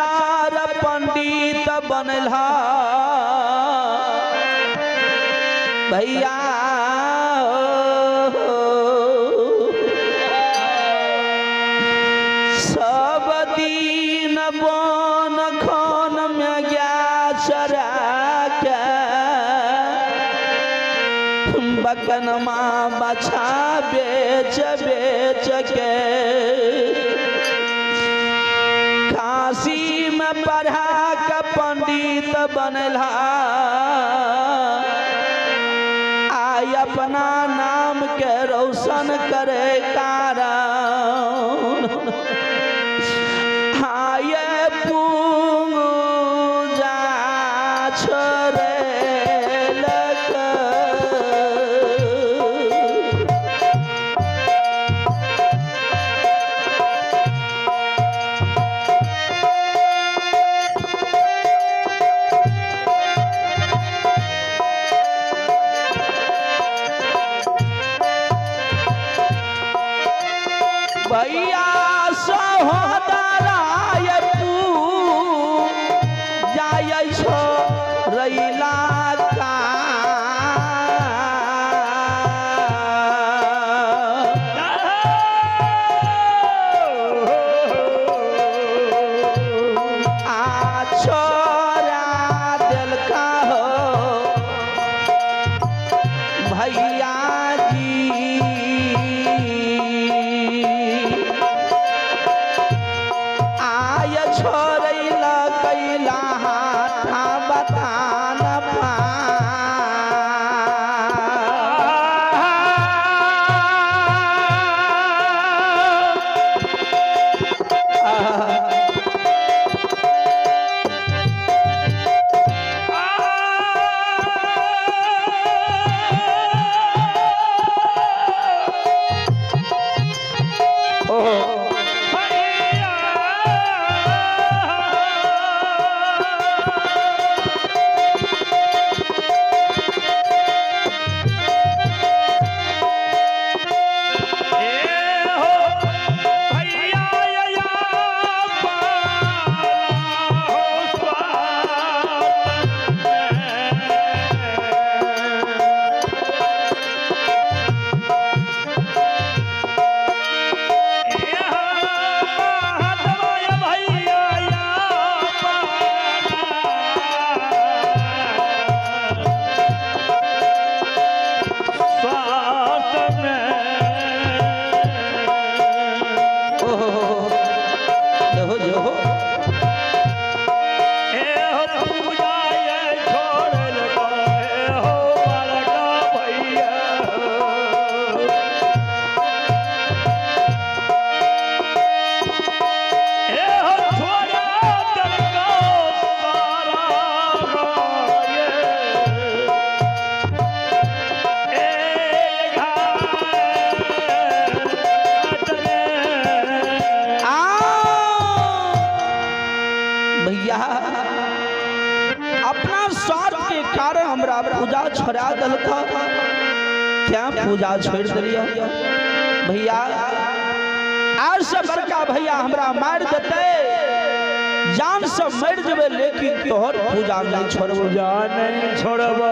चार पंडित बनल भैया सब दिन बन खन में गया चरा के बकनमा बछा बेच बेच के काशी में पढ़ा के पंडित बनल आय अपना नाम के रोशन करे कारण आय पूजा छोड़े भैया सहोदराय पूजाय छोड़ैला का आ छोड़ा देलका हो भैया जी छोड़ैला कैला हाथा बतान पा अपना स्वार्थ के कारण हमरा पूजा छोड़ा दिलक क्या पूजा छोड़ दिलियो भैया। आज से बड़का भैया हमरा मार देते जान से मर जबे लेकिन तोहर पूजा नहीं छोड़बो नहीं छोड़बो।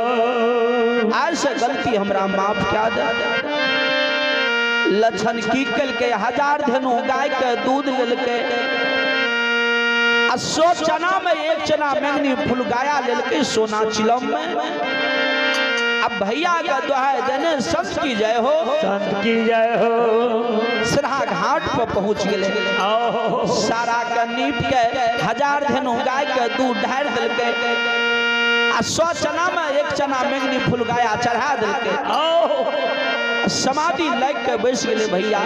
आज से गलती हमरा माफ क्या दे। लक्षण की कल के 1000 धेनु गाय के दूध लेलके आ 100 चना में 1 चना मेंगनी फूल गाया लेलके सोना चिलम में। अब भैया का दुहाई देने संत की जय हो संत की जय हो। सराहा घाट पर पहुंच गए सारा के नीप के 1000 धेनु गाय के दूध ढार दिलके आ 100 चना में 1 चना मेंगनी फूल गाया चढ़ा दिलके। समाधि लग के बैस गए भैया।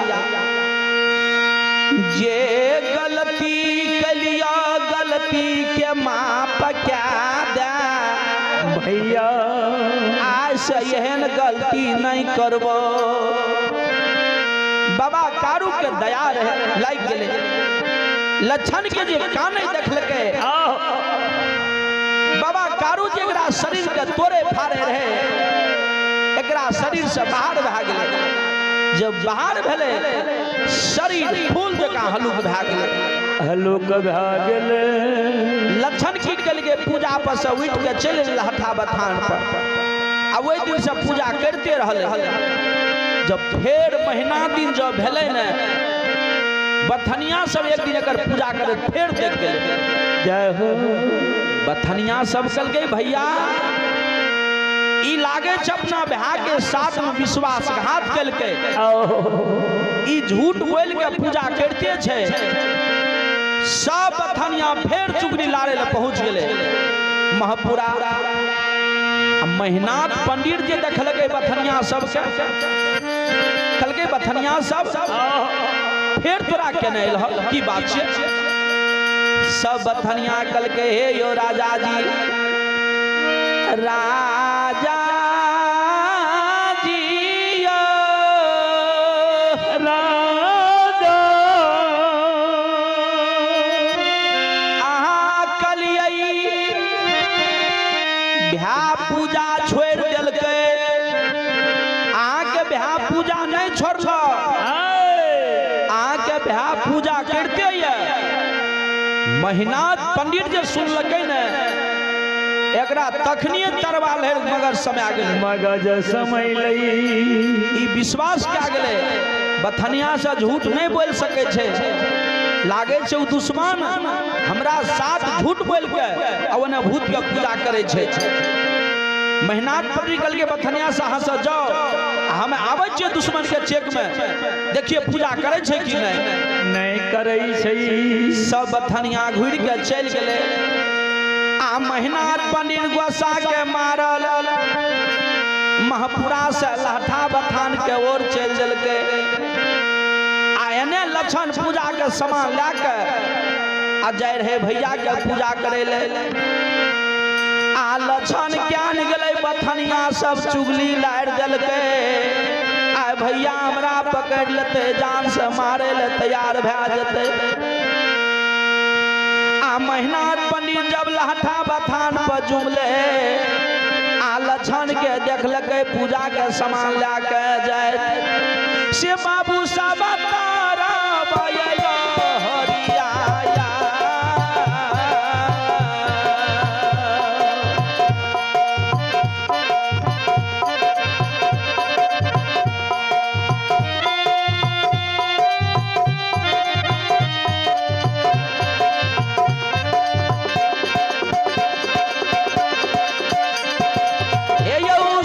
जे गलती कलिया गलती के माप क्या दे भैया आज से एहन गलती नहीं करबो। बाबा कारू के दया रहे लाग गेले लक्षण के जे काने देखलके बाबा कारू जे एकरा शरीर के तोड़े फाड़े रहे एकरा शरीर से बाहर भए गेले। जब बाहर भेले शरीर फूल जकाँ हलुक भए गेले हलुक भए गेले। लक्षण की केलकै पूजा पर से उठि के चलि गेलै लहठा बथान पर आ ओहि दिन से पूजा करते रहलै। जब फेर महीना दिन जब भेलै ने बथनिया सब एक दिन एकर पूजा करैत फेर देख गेलै। जय हो। बथनिया सब कहलकै भैया ई लागे छै अपना भाय के साथ में विश्वासघात केलकै, ई झूठ बोल के पूजा करते छै। सब बथनिया फेर चुगली लारे ले पहुंच गेलै महपुरा। महिनाथ पंडित जे देखलकै बथनिया सबके कहलकै बथनिया सब फेर तोरा केने एलह, की बात छै? सब बथनिया कहलकै हे यो राजा जी, राजा जी यो राजा अहाँ कहलियै भ्या पूजा छोड़ि देलकै, अहाँके भ्या पूजा नहीं छोड़लक, अहाँके भ्या पूजा करते ये। महिनाथ पंडित जे सुनलकै ने एकरा तखनिए तरवा लहर मगर समय आ गेलै, मगज समय लई ई विश्वास कए गेलै बथनिया से झूठ नहीं बोल सकै छै, लागे छै ओ दुश्मन हमरा साथ झूठ बोल के आ ओने भूत के पूजा करै छै। महिनाथ पंडित कहलकै बथनिया से अहाँ से जाओ, हम आबै छियै दुश्मन के चेक में, देखिए पूजा करै छै कि नहीं। नहीं करै छै। सब बथनिया घुरि के चलि गेलै आ महिनाथ पंडित गोसा के मारल महपुरा से लहठा बथान के ओर चलि देलकै आ एने लक्षण पूजा के सामान लए के आ जाय रहे भैया के पूजा करे ले। आ लक्षण ज्ञान गेलै बथनिया सब चुगली लारि देलकै, आ भैया हमरा पकड़ि लेतै, जान से मारे ले तैयार भए जेतै। आ महिनाथ पंडित जब लहठा बथान पर जुमले आ लक्षण के देखलकै पूजा के सामान लए के जाय से बाबू सब तारा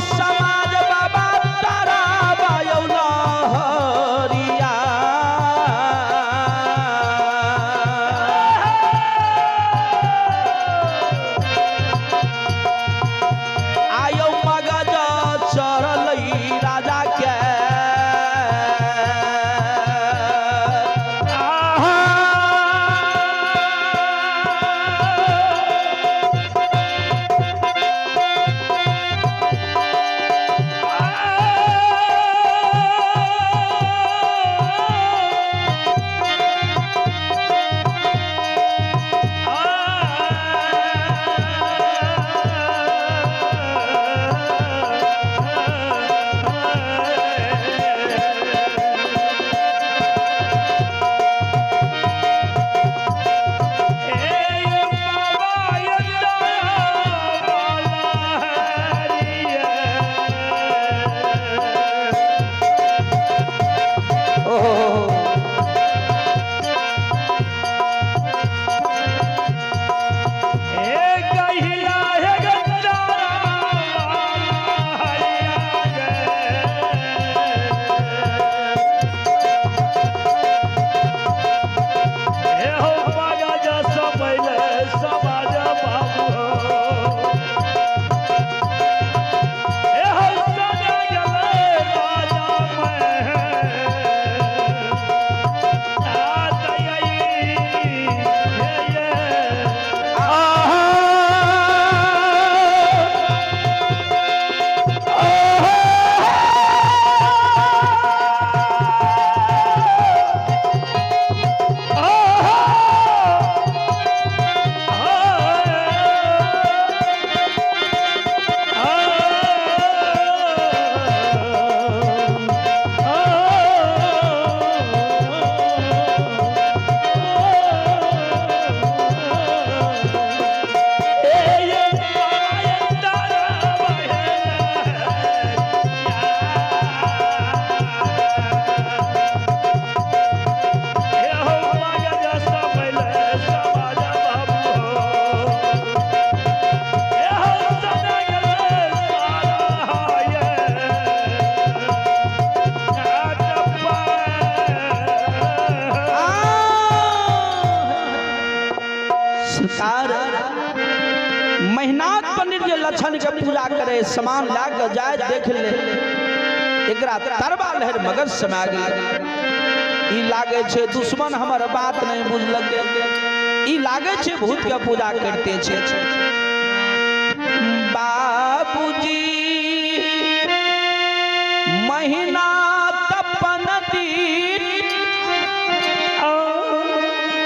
समाज बाबा तारा बायौ लहरिया। सरकार महिनाथ पंडित जे लक्षण के पूजा करे सामान ला के जाए देख ले, एकरा तरबा लहर मगज समा गेल। ई लागे छे दुश्मन हमर बात नहीं बुझलक, ई लागे छे भूत के पूजा करते छे। बाबूजी महीना तपन दिन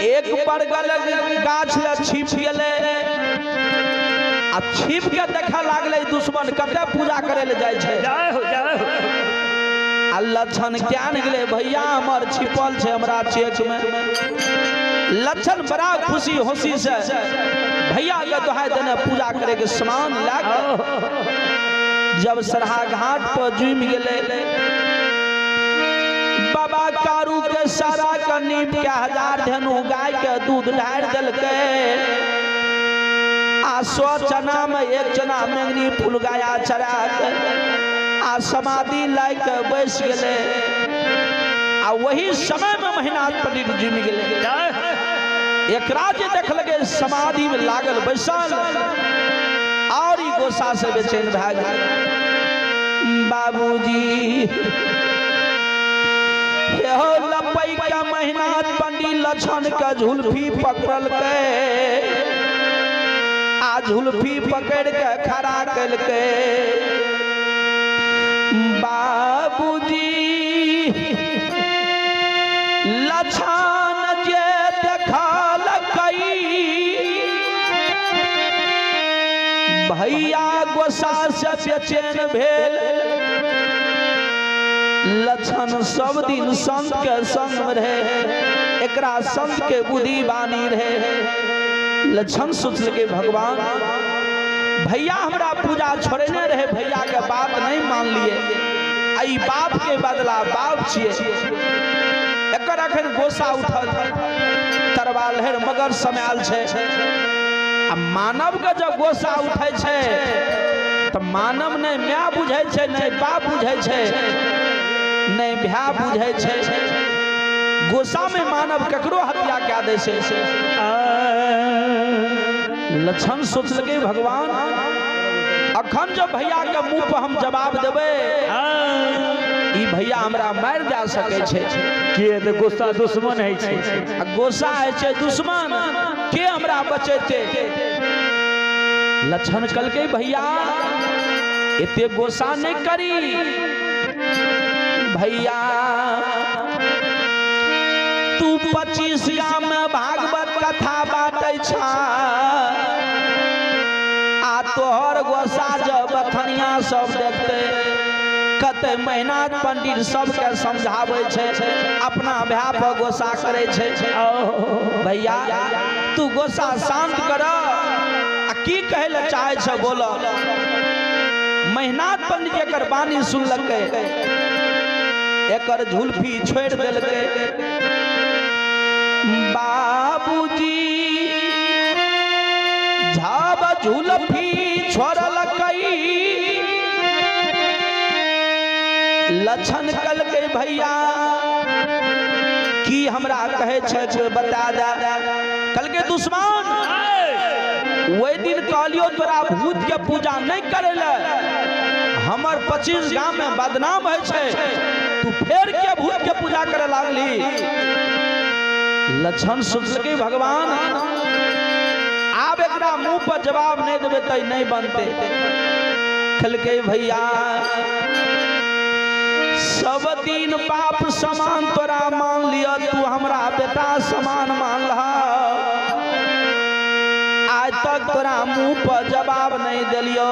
एक बरगल गाछ ले छिप गेले, आ छिप के देखे लागले दुश्मन कते पूजा करे ले जाय छै। जय हो जय हो। आ लक्षण ज्ञान गेले भैया हमर छिपल छै हमरा चेक में। लक्षण बड़ा खुशी होशी से भैया के दोहाई देने पूजा करे के सामान ला के जब सरहा घाट पर जुमि गेले, बाबा कारू के सारा के नीप के 1000 धेनु गाय के दूध ढार देलकै, आ 100 चना में 1 चना मेंगनी फूल गाया चढ़ा के आ समाधि लाय के बैस गेले। आ वही समय में महिनाथ पंडित जुमि गेले। एकरा जे देखलकै समाधि में लागल बैसल और ई गोसा से बेचैन भए गेल। बाबूजी हो लपई के महिनाथ पंडित लक्षण के झुलफी पकड़लकै, आ झुलफी पकड़ के खड़ा कलकै। बाबूजी लक्षण जे देखलकै भैया गोसा से बेचैन भेल। लक्षण सब दिन संत के संग में रहे, एकरा संत के बुद्धि बानी रहे। लक्षण सोचलकै भगवान भैया हमरा पूजा छोड़ने रहे, भैया के बात नहीं मान लिए, आ ई बाप के बदला बाप छिए। एकर अखन गोसा उठल, तरवा लहर मगर समायल छै। आ मानव के जब गोसा उठै छै तऽ मानव नहि माय बुझै छै, नहि बाप बुझै छै, नहि भाय बुझै छै। गोसा में मानव ककरो हत्या कए दै छै। लक्षण सोचलकै भगवान अखन जब भैया के मुंह पर हम जवाब देबै ई भैया हमरा मारि दए सकै छै। के तऽ गुस्सा दुश्मन है छै, आ गोसा है छै दुश्मन, के हमरा बचेतै। लक्षण कहलकै भैया एते गोसा नहीं करी, भैया तू 25 गाम में भागवत कथा बाटै छ, आ तोहर गोसा जब बथनिया सब देखते कते महिनाथ पंडित सबके समझाबै छै, अपना भाय पर गोसा करै छै। भैया तू गोसा शांत कर, आ की कहै लए चाहै छ बोल। महिनाथ पंडित एकर बानी सुनलकै, एकर झुलफी छोड़ि देलकै। बाबूजी झाब झुलफी छोड़लकै, लक्षण कहलकै भैया की हमरा कहै छै बता दे। कहलकै दुश्मन ओहि दिन कहलियो तोरा भूत के पूजा नहीं करे ले, हमर 25 गाम में बदनाम है छै, तू फेर के भूत के पूजा करे लागली। लक्षण सोचलकै भगवान आब एकरा मुंह पर जवाब नहीं देबै त नहीं बनते। कहलकै भैया सब दिन बाप समान तोरा मान लिया, तू हमरा बेटा समान मान लहा, आज तक तोरा मुंह पर जवाब नहीं दिलियो।